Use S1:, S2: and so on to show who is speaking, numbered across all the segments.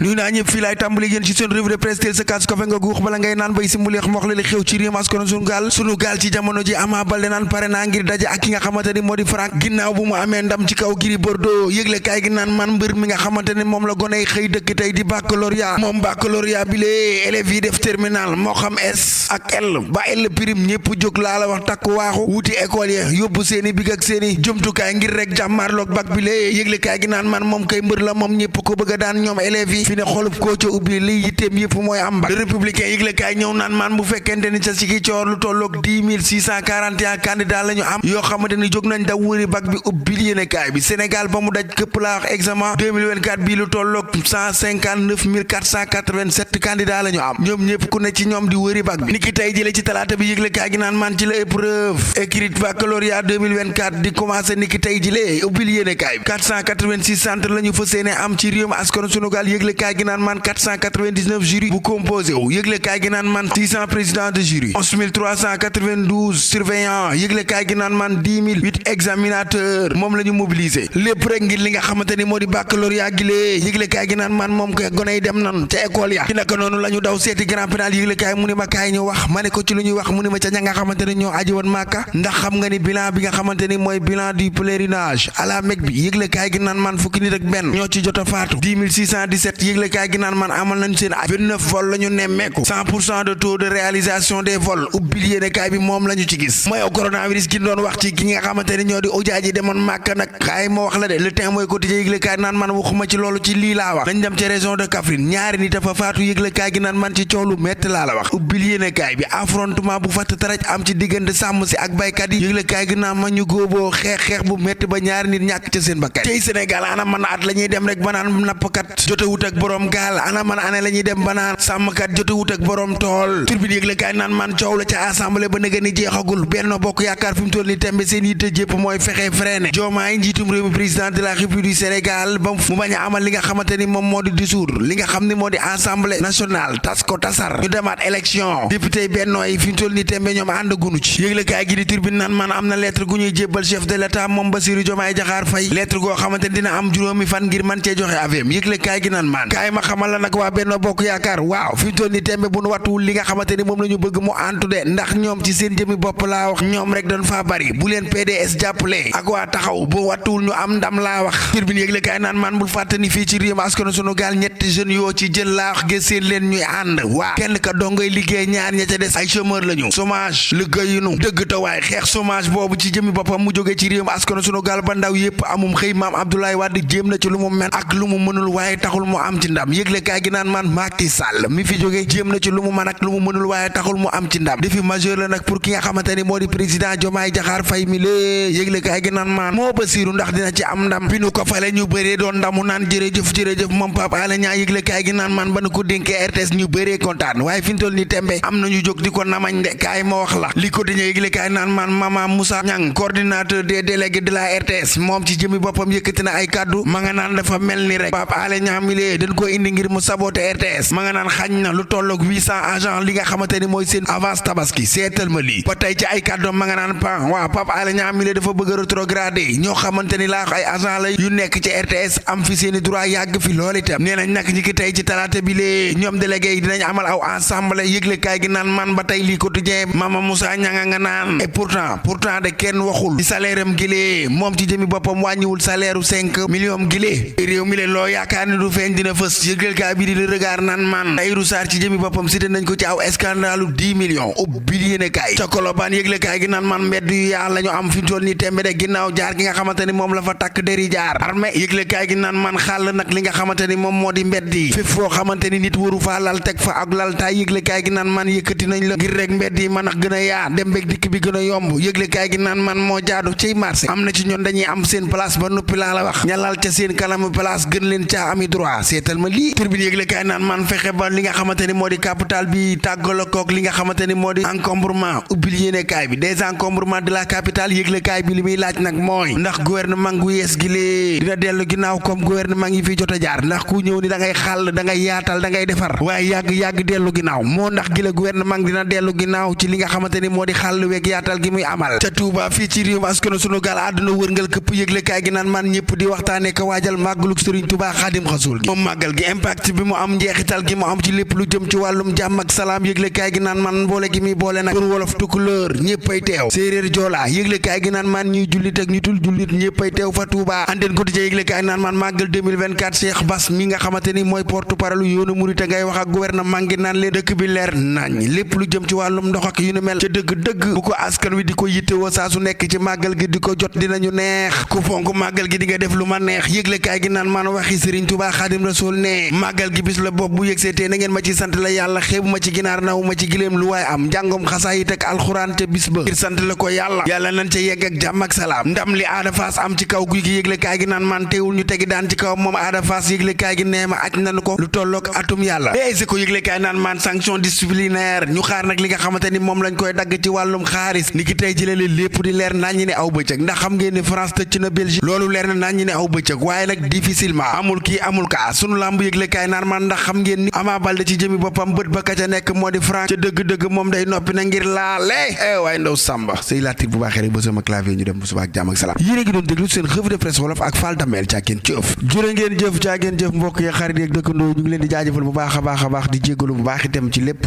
S1: nuy naa ñëpp fii laay tàmbali yéen ci seen revue de presse teel sa kaas kafe nga guux bala ngay naan bay si mu leex wax la li xew ci réew askan sunu gaal ci jamono ji Ama Baldé naan pare naa ngir daje ak ki nga xamante ni moo di Franc ginnaaw bu mu amee ndam ci kaw Gris Bordeaux yëgle kaay gi naan man mbër mi nga xamante ni moom la goney xëy dëkk tey di baccalauréat moom baccalauréat bi lee élèves yi def terminal moo xam S ak L ba L prime ñëpp jóg laa la wax takku waaxu wuti école ya yóbbu seeni big ak seeni jumtukaay ngir rek jàmmaarloog bac bi lee yëgle kaay gi naan man moom kay mbër la moom ñëpp ko bëgg a daan ñoom élèves yi fi ne xolub koo ca ubbi li yitteem yëpp mooy am bac républicain yëgle kaay ñëw naan man bu fekkente ni sa sigi coor lu tolloog 10 641 candidats la ñu am yoo xamante ni jóg nañ da wëri bac bi ubbil yéene kaay bi Sénégal ba mu daj këpp laa wax examen 2024 bii lu tolloog 159 487 candidats la ñu am ñoom ñëpp ku ne ci ñoom di wëri bac bi niki tey jële ci talaata bi yëgle kaay gi naan man ci la épreuve écrite baccalauréat 2024 di commencé niki tey jëlee ubbil yéene kaay bi 486 centre la ñu fas yéene am ci réewum askan Sénégal yëgle kaay gi naan man 499 jury bu composé wu yëgle kaay gi naan man 600 président de jury 11 392 surveillant yëgle kaay gi naan man 10 008 examinateur moom la ñu mobiliser lépp rek ngir li nga xamante ni moo di baccalauréat gi lee yëgle kaay gi naan man moom ko gone yi dem nan ca école ya ci naka noonu la ñu daw seeti grand pénal yëgle kaay mu ni ma kaay ñu wax ma ne ko ci lu ñuy wax mu ni ma ca ña nga xamante ne ñoo aji woon Màkka ndax xam nga ni bilan bi nga xamante ni mooy bilan du pèlerinage à la Mecque bi yëgle kaay gi naan man fukki nit ak benn ñoo ci jot a faatu 10 617 yëgle kaay gi naan man amal nañ seen 29 vols la ñu nemmeeku 100% de taux de réalisation des vols ubbil yéene kaay bi moom la ñu ci gis mooy coronavirus gi doon wax ci ki nga xamante ni ñoo di ujaaji demoon Màkka nag kaay ma wax la de le temps mooy quotidien yëgle kaay naan man waxuma ci loolu ci lii laa wax nañ dem ci région de Kaffrine ñaari nit dafa faatu yëgle kaay gi naan man ci coow lu métti laa la wax ubbil yéene kaay bi affrontement bu fatt taraj am ci diggante sàmm si ak baykat yi yëgle kaay gi naan man ñu góoboo xeex bu métti ba ñaari nit ñàkk ca seen bakkan tey Sénégal ana man at la ñuy dem rek ba naan nappkat jotewut ak borom gaal ana man ane la ñuy dem ba naan sàmmkat jotewut ak borom tool turbine yëgle kaay naan man coow la ca assemblée ba nëga ni jeexagul Benno Bokk Yaakaar fi mu toll ni tembe seen yitte jépp mooy fexe freiné Diomaye njiitum réew mi président de la République du Sénégal ba mu bañ a amal li nga xamante ni moom moo di dissoudre li nga xam ne moo di assemblée nationale tas ko tasar ñu demaat élection député Benno yi fi mu toll ni tembe ñoom ànd gunu ci yëgle kaay gi di turbine naan man am na lettre gu ñuy jébbal chef de l'état moom Bassirou Diomaye Diakhar Faye lettre goo xamante ni dina am juróomi fan ngir man cee joxe avem yëgle kaay gi naan man kaay ma xamal la nag waa Benno Bokk Yaakaar waaw fi mu toll ni tembe bu nu wattuwul li nga xamante ni moom la ñu bëgg mu antu de ndax ñoom ci seen jëmi bopp laa wax ñoom rek doon faa bari bu leen PDS jàppale ak waa taxaw bu wattuwul ñu am ndam laa wax turbine yëgle kaay naan man bul fàtte ni fii ci réew askan sunu gaal ñetti jeunes yoo ci jël laa wax gis seen leen ñuy ànd waa kenn ka dongay liggéey ñaar ña ca des ay chômeur la ñu chômage liggéeyunu dëgg te waay xeex chômage boobu ci jëmi boppam mu jógee ci réew askan sunu gaal ba ndaw yépp amum xëy maam Abdoulaye Wade jéem na ci lu mu mel ak lu mu mënul waaye taxul mu am ci ndam yëgle kaay gi naan man Macky Sall mi fi jógee jéem na ci lu mu mën ak lu mu mënul waaye taxul mu am ci ndam défi majeur la nag pour ki nga xamante ni moo di président Diomaye Diakhar Faye mi lée yëgle kaay gi naan man moo Bassirou ndax dina ci am ndam bi nu ko fale ñu bëree doon ndamu naan jërëjëf moom Pape Alé Niang yëgle kaay gi naan man ba nu ko dénkee RTS ñu bëree kontaan waaye fi ñu toll ni tembe am nañu jóg di ko namañ de kaay ma wax la li ko dañee yëgle kaay naan man Mama Moussa Niang coordinateur des délégués de la RTS moom ci jëmi boppam yëkkati na ay kaddu ma nga naan dafa mel ni rek Pape Alé Niang mi lée dañ ko indi ngir mu saboter RTS ma nga naan xañ na lu tolloog 800 agents li nga xamante ni mooy seen avance tabaski seetal ma lii ba tey ci ay kaddu ma nga naan waaw Pape Alé Niang mi lée dafa bëgg a rétrogradé ñoo xamante ni laa ay agent la yu nekk ci RTS am fi seeni droit yàgg fi loolu itam nee nañ nag ñi ki tey ci talaata bi lee ñoom délégué yi dinañ amal aw ensemble yëgle kaay gi naan man ba tey lii quotidien Mama Moussa Niang nga naan et pourtant de kenn waxul ci salaire am gilee moom ci jëmi boppam wàññiwul salaire u 5 millions gilee réew mi leen loo yaakaar ni du feeñ dina fës yëgle kaay bi di le regard naan man Tahirou Sarr ci jëmi boppam cité nañ ko ci aw scandale 10 millions ubbil yéene kaay ca Colobane yëgle kaay gi naan man mbedd yu yaa la ñu am fi toll ni tembe de ginnaaw jaar gi nga xamante ni moom la fa takk deri jaar armée yëgle kaay gi naan man xàll nag li nga xamante ni moom moo di mbedd yi fépp foo xamante ni nit waru faa lal teg fa ak lal taay yëgle kaay gi naan man yëkkati nañ la ngir rek mbedd yi mën a gën a yaa dem beeg dikk bi gën a yomb yëgle kaay gi naan man moo jaadu ciy marché am na ci ñoon dañuy am seen place ba noppi laa la wax ña lal ca seen kanamu place gën leen caa ami droit seetal ma lii turbine yëgle kaay naan man fexe ba li nga xamante ni moo di capital bi tàggala kook li nga xamante ni moo di encombrement ubbil yéene kaay bi des encombrement de la capitale yëgle kaay bi li muy laaj nag mooy ndax gouvernement gu yees gi lee dina dellu ginnaaw comme gouvernement yi fi jot a jaar ndax ku ñëw ni da ngay xàll da ngay yaatal da ngay defar waaye yàgg dellu ginnaaw moo ndax gi la gouvernement dina dellu ginnaaw ci li nga xamante ni moo di xàll weeg yaatal gi muy amal ca Touba fii ci réew askan sunu gaal àdduna wërngal këpp yëgle kaay gi naan man ñëpp di waxtaane ko waajal màggalug Serigne Touba Xaadim Rasuul gi moom màggal gi impact bi mu am njeexital gi mu am ci lépp lu jëm ci wàllum jàmm ak salaam yëglekaay gi naan man boole gi muy boole nag kon wolof tukulóor ñëppay teew séeréer joola yëglekaay gi naan man ñuy jullit ak ñu tul jullit ñëppay teew fa Touba antenne quotidien yëglekaay naan man màggal 2024 Cheikh Bass mi nga xamante ni mooy porte-parole yoonu murit ngay wax ak gouvernement ngi naan leen dëkk bi leer nañ lépp lu jëm ci wàllum ndox ak yu nu mel ca dëgg-dëgg bu ko askan wi di ko yittewoo saa su nekk ci màggal gi di ko jot dinañu neex ku fonk màggal gi di nga def lu ma neex yëglekaay gi naan man waxi Serigne Touba Xaadim Rasul ne màggal gi bis la bopp bu yëgseetee na ngeen ma ci sant la yàlla xeebu ma ci ginaar nawu ma ci giléem lu waay am njàngom xasaayit ak alxuraan ca bis ba ngir sant la ko yàlla nañ ca yegg ak jàmm ak salaam ndam li Ada Fass am ci kaw guy gi yëglekaay gi naan man teewul ñu tegi daan ci kaw moom Ada Fass yëglekaay gi nee ma aj nañu ko lu tolloog atum yàlla léegi ko yëglekaay naan man sanction disciplinaire ñu xaar nag li nga xamante ni moom lañ koy dagg ci wàllum xaalis ni ki tey jëlale lépp di leer nañ ñi ne aw bëccëg ndax xam ngeen ni France tëcc na Belgique loolu leer na nañ ñi ne aw bëccëg waaye nag difficilement amul kii amul kaa sunu lamb yëglekaay naan man ndax xam ngeen ni Ama Baldé ci jëmi boppam bët ba ka ca nekk moo di France ca dëgg-dëgg moom day noppi na ngir laale waaye ndaw Samba sëy laatir bu baaxee rek ba sama clavier ñu dem bu suba ak jàmm ak salaam yéen a ngi doon déglu seen revue de presse wolof ak Fall Damel caageen jëf jërë ngeen jëf caageen jëf mbokk yi xarit yeeg dëkkandoo ñu ngi leen di jaajëfal bu baax a baax a baax di jéggalu bu baax itam ci lépp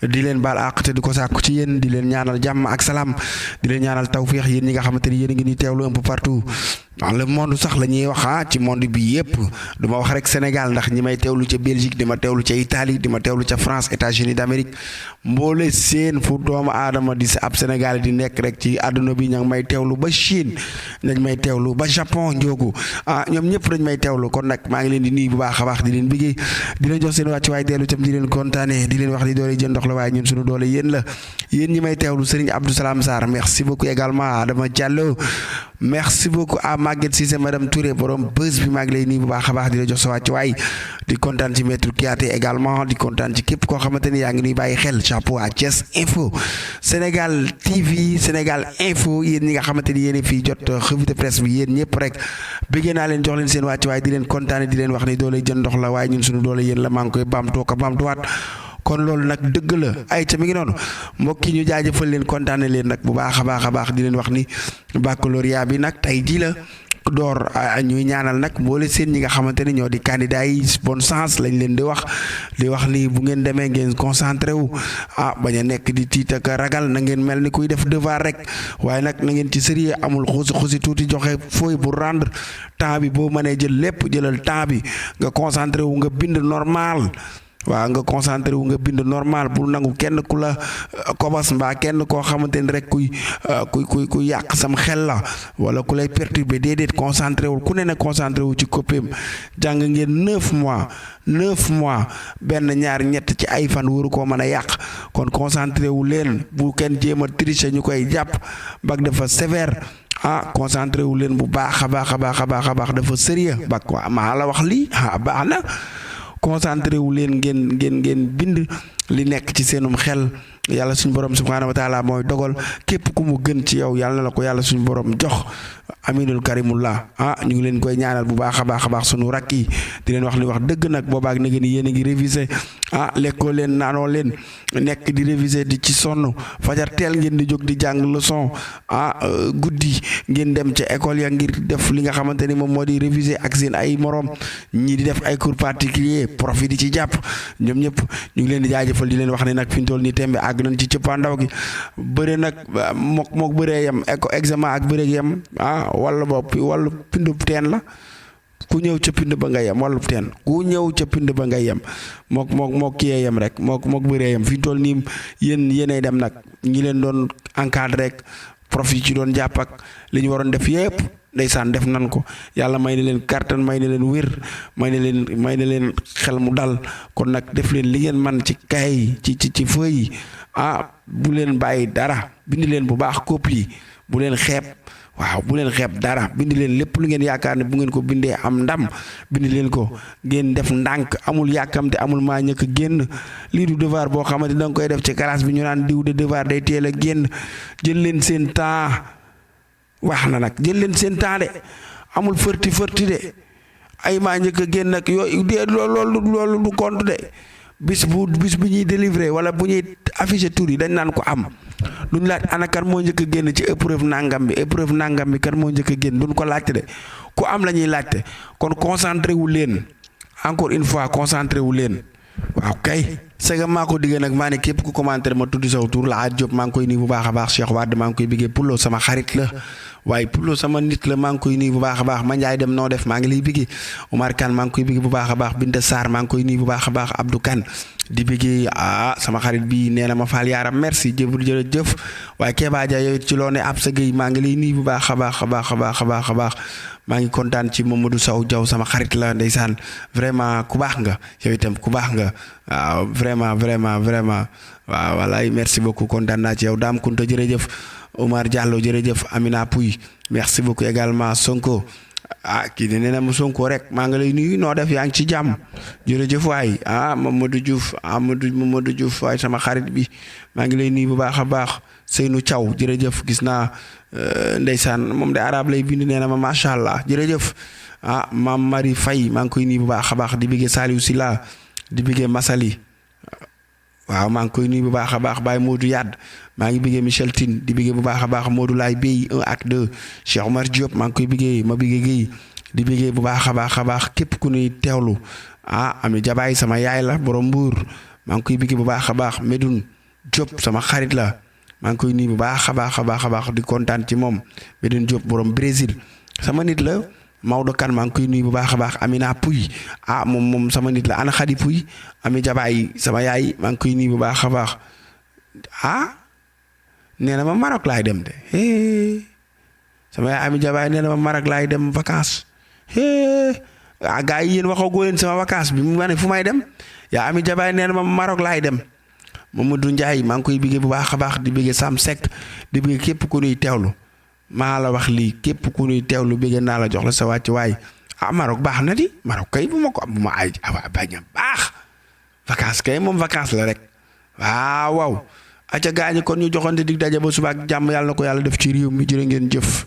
S1: di leen baal àq te di ko sàkku ci yéen di leen ñaanal jàmm ak salaam di leen ñaanal tawféex yéen ñi nga xamante ni yéen a ngi ñuy teewlu un peu partout dans le monde sax la ñuy wax ci monde bi yépp du ma wax rek Sénégal ndax ñi may teewlu ca Belgique di ma teewlu ca Italie di ma teewlu ca France États-Unis d'Amérique mboole seen fu doomu aadama di sa ab Sénégal di nekk rek ci àdduna bi ña ngi may teewlu ba Chine dañ may teewlu ba Japon njoogu ñoom ñëpp dañ may teewlu kon nag maa ngi leen di nuyu bu baax a baax di leen bëggee di leen jox seen wàcc waaye dellu tam di leen kontaane di leen wax di doole jën ndox la waaye ñun suñu doole yéen la yéen ñi may teewlu Serigne Abdou Salam Sarr merci beaucoup également Adama Diallo merci beaucoup à Maguette Cissé madame Touré borom bës bi maa ngi lay nii bu baax a baax di la jox sa wàcc waay di kontaan ci maître Kiaté également di kontaan ci képp koo xamante ni yaa ngi nuy bàyyi xel chapeau à Thiès Info Sénégal TV Sénégal Info yéen ñi nga xamante ni yéen fii jot revue de presse bi yéen ñëpp rek bëggee naa leen jox leen seen wàcc waay di leen kontaane di leen wax ni doole jën ndox la waaye ñun suñu doole yéen la maa ngi koy baamtoo ko baamtuwaat kon loolu nag dëgg la ay ca mi ngi noonu mbokk yi ñu jaajëfal leen kontaane leen nag bu baax a baax di leen wax ni baccalauréat bi nag tey ji la door ñuy ñaanal nag boole seen ñi nga xamante ni ñoo di candidat yi bonne chance lañ leen di wax ni bu ngeen demee ngeen concentré wu bañ a nekk di tiit ak ragal na ngeen mel ni kuy def devoir rek waaye nag na ngeen ci sérieux amul xusi tuuti joxe fooy pour rendre temps bi boo mënee jël lépp jëlal temps bi nga concentré wu nga bind normal waaw nga concentré wu nga bind normal bul nangu kenn ku la kobas mbaa kenn koo xamante ni rek kuy yàq sam xel la wala ku lay perturber déedéet concentré wul ku ne concentré wu ci koppeem jàng ngeen 9 mois benn ñaar ñett ci ay fan waru koo mën a yàq kon concentré wu leen bu kenn jéem a tricher ñu koy jàpp bag dafa sévère concentré wu leen bu baax a baax dafa sérieux bag waa maa la wax lii baax na concentré wu leen ngeen bind li nekk ci seenum xel yàlla suñu borom subhaanahu wa taala mooy dogal képp ku mu gën ci yow yàlla na la ko yàlla suñu borom jox aminul karimullah ñu ngi leen koy ñaanal bu baax a baax suñu rakk yi di leen wax ni wax dëgg nag boobaak na ngeen yéen a ngi révisé lekkoo leen naanoo leen nekk di révisé di ci sonn fajar teel ngeen di jóg di jàng leçon guddi ngeen dem ca école ya ngir def li nga xamante ni moom moo di révisé ak seen ay morom ñii di def ay cours particulier prof yi di ci jàpp ñoom ñëpp ñu ngi leen di jaajëfal di leen wax ne nag fi ñu toll nii tembe àgg nañ ci cëppaandaw gi bëre nag mook bëree yem examen ak bëre yem wala bopp wala pindub teen la ku ñëw ca pind ba nga yem wala teen ku ñëw ca pind ba nga yem mook kiyee yem rek mook bëree yem fi ñu toll nii yéenay dem nag ñi leen doon encadré rek prof yi ci doon jàpp ak li ñu waroon def yépp ndeysaan def nan ko yàlla may na leen kàttan may na leen wér may na leen xel mu dal kon nag def leen li ngeen man ci kay ci feuille yi bu leen bàyyi dara bind leen bu baax copie bu leen xeeb dara bind leen lépp lu ngeen yaakaar ne bu ngeen ko bindee am ndam bind leen ko ngeen def ndànk amul yàkkamte amul maa ñëkk génn lii du devoir boo xamante da nga koy def ci classe bi ñu naan diw de devoir day teel a génn jël leen seen temps wax na nag jël leen seen temps de amul fërti de ay maa njëkk a génn nag yooyu de loolu du compte de bis bu ñuy délivrer wala bu ñuy afficher tur yi dañ naan ko am duñ laaj ana kan moo njëkk a génn ci épreuve nangam bi kan moo njëkk a génn duñ ko laajte de ku am la ñuy laajte kon concentré wu leen encore une fois concentré wu leen waaw kay sega maa ko diggee nag maa ne képp ku commentaire ma tudd saw tur la Diop maa ngi koy nuyu bu baax a baax Cheikh Wade maa ngi koy biggee Pullo sama xarit la waaye Pullo sama nit la maa ngi koy nuyu bu baax a baax ma Njaay dem noo def maa ngi lay biggee Omar Kane maa ngi koy biggee bu baax a baax Binta Sarr maa ngi koy nuyu bu baax a baax Abdou Kane di biggee sama xarit bi nee na ma faal yaaram merci jërëjëf waaye Kéba Dia yow ci loo ne ab sa géy maa ngi lay nuyu bu baax a baax a baax a baax a baax a baax maa ngi kontaan ci Mamadou Sow Diaw sama xarit la ndeysaan vraiment ku baax nga yow itam ku baax nga waaw vraiment waaw walaay merci beaucoup kontaan naa ci yow Dame Kunta jërëjëf Omar Diallo jërëjëf Amina Pouy merci beaucoup également Sonko kii de nee na mu Sonko rek maa ngi lay nuyu noo def yaa ngi ci jàmm jërëjëf waay Mamadou Diouf waay sama xarit bi maa ngi lay nuyu bu baax a baax Seynou Thiaw jërëjëf gis naa ndeysaan moom de arabe lay bind nee na ma macha allah jërëjëf Mame Marie Faye maa ngi koy nuyu bu baax a baax di bëggee Saliou Silla di bëggee Masali waaw maa ngi koy nuyu bu baax a baax Baye Modou Yad maa ngi bëggee Michel Tine di bëggee bu baax a baax Modou Laye Bey 1 ak 2 Cheikh Omar Diop maa ngi koy bëggee ma bëggee Guèye di bëggee bu baax a baax képp ku ñuy teewlu Ami Jabaay sama yaay la borom Mbuur maa ngi koy bëggee bu baax a baax Medoune Diop sama xarit la maa ngi koy nuyu bu baax a baax di kontaan ci moom Medoune Diop borom Brésil sama nit la Maodo Kane maa ngi koy nuyu bu baax a baax Amina Pouy moom sama nit la ana Khady Pouy Ami Jabaay sama yaay maa ngi koy nuyu bu baax a baax nee na ma Maroc laay dem de sama yaay Ami Jabaay nee na ma Maroc laay dem vacances gars yi yéen waxagoo leen sama vacances bi mu ma ne fu may dem yaa Ami Jabaay nee na ma Maroc laay dem Mamadou Ndiaye maa ngi koy biggee bu baax a baax di biggee Sam Seck di biggee képp ku ñuy teewlu maa la wax lii képp ku ñuy teewlu biggee naa la jox la sa wàcc waay Maroc baax na di Maroc kay bu ma ko am bu ma ay bañ a baax vacances kay moom vacances la rek waaw aca gaañi kon ñu joxante dig daje ba suba ak jàmm yàlla na ko yàlla def ci réew mi jërë ngeen jëf